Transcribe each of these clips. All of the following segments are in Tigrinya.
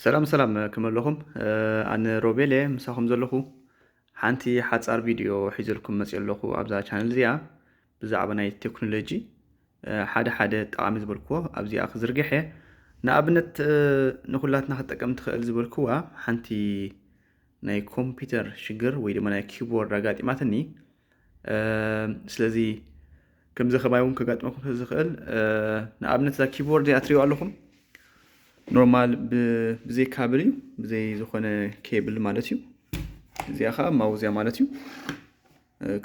ሰላም ሰላም፣ ከመይ ኣለኹም? ኣነ ሮቤል እየ ምሳኹም ዘለኹ። ሓንቲ ሓጻር ቪድዮ ሒዘልኩም መጽየ ኣለኹ ኣብዛ ቻነል እዚኣ ብዛዕባ ናይ ቴክኖሎጂ ሓደ ሓደ ጠቓሚ ዝበልክዎ ኣብዚኣ ክዝርግሕ እየ። ንኣብነት ንኹላትና ክትጠቀም ትኽእል ዝበልክዋ ሓንቲ ናይ ኮምፒውተር ሽግር ወይ ድማ ናይ ኪቦርድ ኣጋጢማትኒ። ስለዚ ከምዚ ከማይ እውን ከጋጥመኩም ስለ ዝኽእል፣ ንኣብነት እዛ ኪቦርድ እዚኣ ትሪእዋ ኣለኹም። ኖርማል ብዘይ ካብል እዩ፣ ብዘይ ዝኾነ ኬብል ማለት እዩ። እዚኣ ከዓ ማውዝ እያ ማለት እዩ፣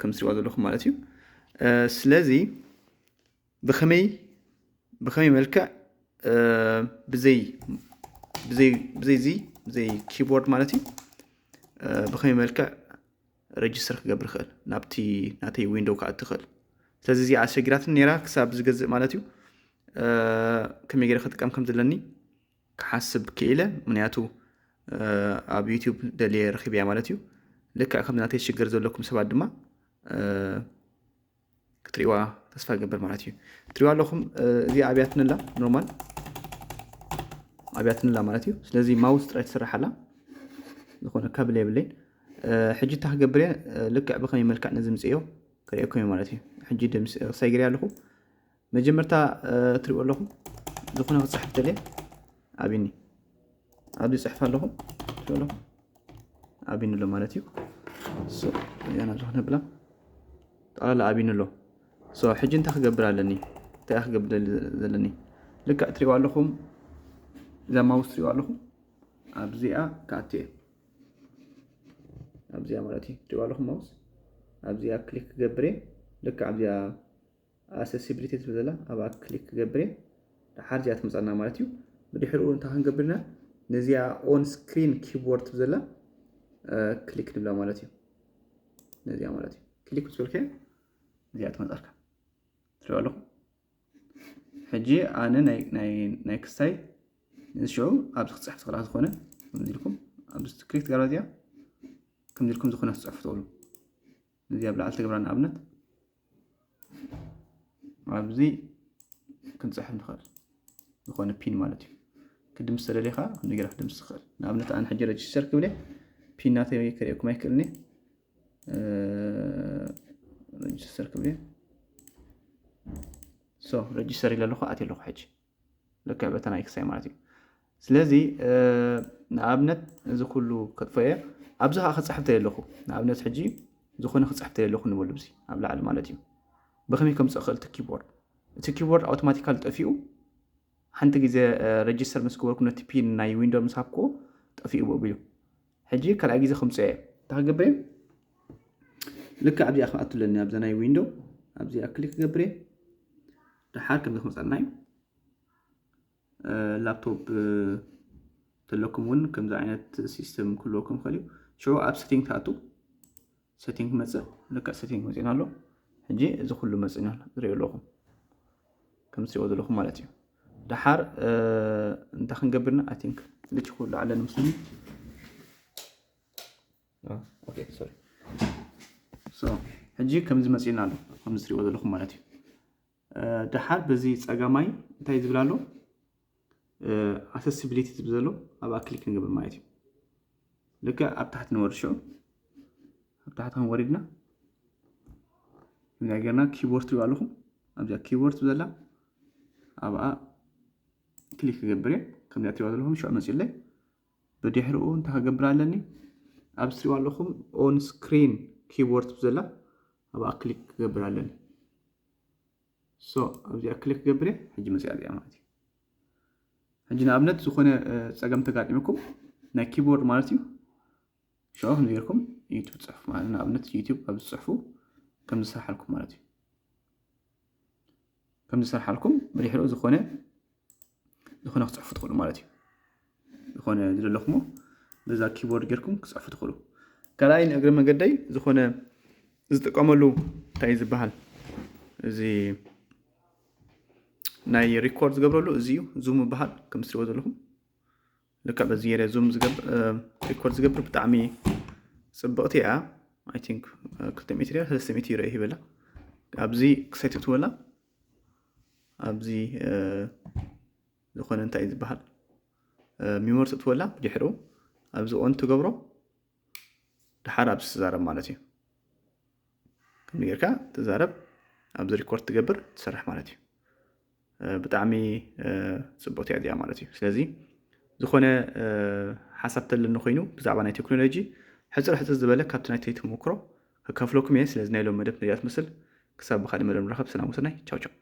ከም ትሪእዋ ዘለኹም ማለት እዩ። ስለዚ ብኸመይ ብኸመይ መልክዕ ብዘይ ብዘይ ብዘይ እዚ ብዘይ ኪቦርድ ማለት እዩ፣ ብኸመይ መልክዕ ረጅስተር ክገብር ይኽእል፣ ናብቲ ናተይ ዊንዶው ክኣቲ ይኽእል። ስለዚ እዚኣ ኣሸጊራትን ነይራ ክሳብ ዝገዝእ ማለት እዩ። ከመይ ገይረ ክጥቀም ከም ዘለኒ ክሓስብ ክኢለ፣ ምክንያቱ ኣብ ዩቲዩብ ደልየ ረኺበያ ማለት እዩ። ልክዕ ከም ናተይ ሽግር ዘለኩም ሰባት ድማ ክትሪእዋ ተስፋ ይገብር ማለት እዩ። ትሪእዋ ኣለኹም፣ እዚ ኣብያትንላ ኖርማል ኣብያትንላ ማለት እዩ። ስለዚ ማውስ ጥራይ ትስራሕ ኣላ፣ ዝኾነ ካብል የብለይን። ሕጂ እታ ክገብር እየ፣ ልክዕ ብኸመይ መልክዕ ነዚ ምፅእዮ ክርእየኩም እየ ማለት እዩ። ሕጂ ደምስ ክሳይ ገይረ ኣለኹ። መጀመርታ ትሪእዎ ኣለኹም፣ ዝኾነ ክፅሕፍ ደልየ ኣብኒ ኣብዚ ፅሕፍ ኣለኹም፣ ትሪእዎ ኣለኹም ኣብኒ ኣሎ ማለት እዩ። ያና ዝኾነ ብላ ጠቕላላ ኣብኒ ኣሎ። ሕጂ እንታይ ክገብር ኣለኒ? እንታይ ክገብር ዘለኒ? ልክዕ ትሪእዋ ኣለኹም፣ እዛ ማውስ ትሪእዋ ኣለኹም፣ ኣብዚኣ ክኣቱ እየ። ኣብዚኣ ማለት እዩ፣ ትሪእዋ ኣለኹም ማውስ ኣብዚኣ ክሊክ ክገብር እየ። ልክዕ ኣብዚኣ ኣክሰሲቢሊቲ ትብል ዘላ ኣብኣ ክሊክ ክገብር እየ። ድሓር እዚኣ ትመፃና ማለት እዩ። ብድሕሪኡ እንታይ ክንገብር ኢና? ነዚኣ ኦን ስክሪን ኪቦርድ ትብል ዘላ ክሊክ ንብላ ማለት እዩ። ነዚኣ ማለት እዩ። ክሊክ ምስ በልካዮ እዚኣ ትመፃልካ። ትሪእዋ ኣለኹም። ሕጂ ኣነ ናይ ክስታይ ንዚ ሽዑ ኣብዚ ክፅሕፍ ትኽእላ ዝኾነ ከምዚ ኢልኩም ኣብዚ ክሊክ ትገብራ እዚኣ ከምዚ ኢልኩም ዝኾነ ክትፅሕፉ ትኽእሉ። እዚ ኣብ ላዕሊ ትገብራ ንኣብነት ኣብዚ ክንፅሕፍ ንኽእል ዝኾነ ፒን ማለት እዩ። ክድምስ ተደሊኻ ክንገራ ክድምስ ትኽእል። ንኣብነት ኣነ ሕጂ ረጅስተር ክብለ ፒን ናተይ ክርእየኩም ኣይክእልኒ። ረጅስተር ክብለ ሶ ረጅስተር ኢለ ኣለኹ፣ ኣትየ ኣለኹ። ሕጂ ልክዕ በታ ናይ ክሳይ ማለት እዩ። ስለዚ ንኣብነት እዚ ኩሉ ከጥፈየ ኣብዚ ከዓ ክፅሕፍ ተለለኹ ንኣብነት ሕጂ ዝኾነ ክፅሕፍ ተለለኹ ንበሉ ብዚ ኣብ ላዕሊ ማለት እዩ። ብኸመይ ከምፅእ ክእል እቲ ኪቦርድ? እቲ ኪቦርድ ኣውቶማቲካል ጠፊኡ ሓንቲ ግዜ ረጅስተር ምስ ገበርኩ ነቲ ፒን ናይ ዊንዶ ምስ ሃብክዎ ጠፊኡ ብኡ ቢሉ። ሕጂ ካልኣይ ግዜ ከምፅኦ እየ። እንታይ ክገብር እየ? ልክዕ ኣብዚኣ ክኣቱ ኣለኒ፣ ኣብዛ ናይ ዊንዶ ኣብዚኣ ክሊክ ክገብር እየ። ድሓር ከምዚ ክመፀልና እዩ። ላፕቶፕ ተለኩም እውን ከምዚ ዓይነት ሲስተም ክህልወኩም ይኽእል እዩ። ሽዑ ኣብ ሴቲንግ ትኣቱ። ሴቲንግ ክመፅእ፣ ልክዕ ሴቲንግ መፂእና ኣሎ። ሕጂ እዚ ኩሉ መፂእና ኣሎ፣ ዝሪኦ ኣለኹም ከም ትሪእዎ ዘለኹም ማለት እዩ። ድሓር እንታይ ክንገብርና? ኣይ ቲንክ ልጭ ክብሉ ኣለኒ ምስሉ። ኦኬ ሶሪ። ሶ ሕጂ ከምዚ መፂእና ኣሎ፣ ከምዚ ትሪእዎ ዘለኹም ማለት እዩ። ድሓር በዚ ፀጋማይ እንታይ ዝብል ኣሎ? ኣክሰሲቢሊቲ ዝብል ዘሎ ኣብኣ ክሊክ ንገብር ማለት እዩ። ልክዕ ኣብ ታሕቲ ንወርድ ሽዑ ኣብ ታሕቲ ክንወሪድና ከምዚኣ ጌርና ኪቦርድ ትሪእዋ ኣለኹም። ኣብዚኣ ኪቦርድ ትብል ዘላ ኣብኣ ክሊክ ክገብር እየ። ከምዚኣ ትሪእዋ ዘለኹም ሽዑ መፂኡለይ። ብድሕሪኡ እንታይ ክገብር ኣለኒ? ኣብዚ ትሪእዋ ኣለኹም ኦን ስክሪን ኪቦርድ ትብል ዘላ ኣብኣ ክሊክ ክገብር ኣለኒ። ሶ ኣብዚኣ ክሊክ ክገብር እየ። ሕጂ መፂኣ እዚኣ ማለት እዩ። ሕጂ ንኣብነት ዝኾነ ፀገም ተጋጢምኩም ናይ ኪቦርድ ማለት እዩ። ሽዑ ከም ጌርኩም ዩቱብ ፅሑፍ ማለት ንኣብነት ዩቱብ ኣብ ዝፅሕፉ ከም ዝሰርሓልኩም ማለት እዩ። ከም ዝሰርሓልኩም ብድሕሪኡ ዝኾነ ዝኾነ ክፅሕፉ ትኽእሉ ማለት እዩ። ዝኾነ ዝደለኹሞ በዛ ኪቦርድ ጌርኩም ክፅሕፉ ትኽእሉ። ካልኣይ ንእግረ መገደይ ዝኾነ ዝጥቀመሉ እንታይ እዩ ዝበሃል? እዚ ናይ ሪኮርድ ዝገብረሉ እዚ እዩ ዙም ይበሃል። ከም ትሪእዎ ዘለኹም ልክዕ በዚ ገይረ ዙም ዝገብር ሪኮርድ ዝገብር ብጣዕሚ ፅብቕቲ እያ። ኣይ ቲንክ ክልተ ሚእቲ ድያ ሰለስተ ሚእቲ ይረአ ይበላ ኣብዚ ክሳይ ትእትወላ ኣብዚ ዝኾነ እንታይ እዩ ዝበሃል ሚሞሪ ትእትወላ ድሕሩ ኣብዚ ኦን ትገብሮ ድሓር ኣብዚ ትዛረብ ማለት እዩ። ከም ጌርካ ትዛረብ ኣብዚ ሪኮርድ ትገብር ትሰርሕ ማለት እዩ። ብጣዕሚ ፅቡቅ እያ እዚኣ ማለት እዩ። ስለዚ ዝኾነ ሓሳብ ተለኒ ኮይኑ ብዛዕባ ናይ ቴክኖሎጂ ሕፅር ሕፅር ዝበለ ካብቲ ናይ ተመክሮ ከካፍለኩም እየ። ስለዚ ናይ ሎም መደብ ነዚኣ ትመስል። ክሳብ ብካሊእ መደብ ንራኸብ። ሰላም ወሰናይ። ቻው ቻው።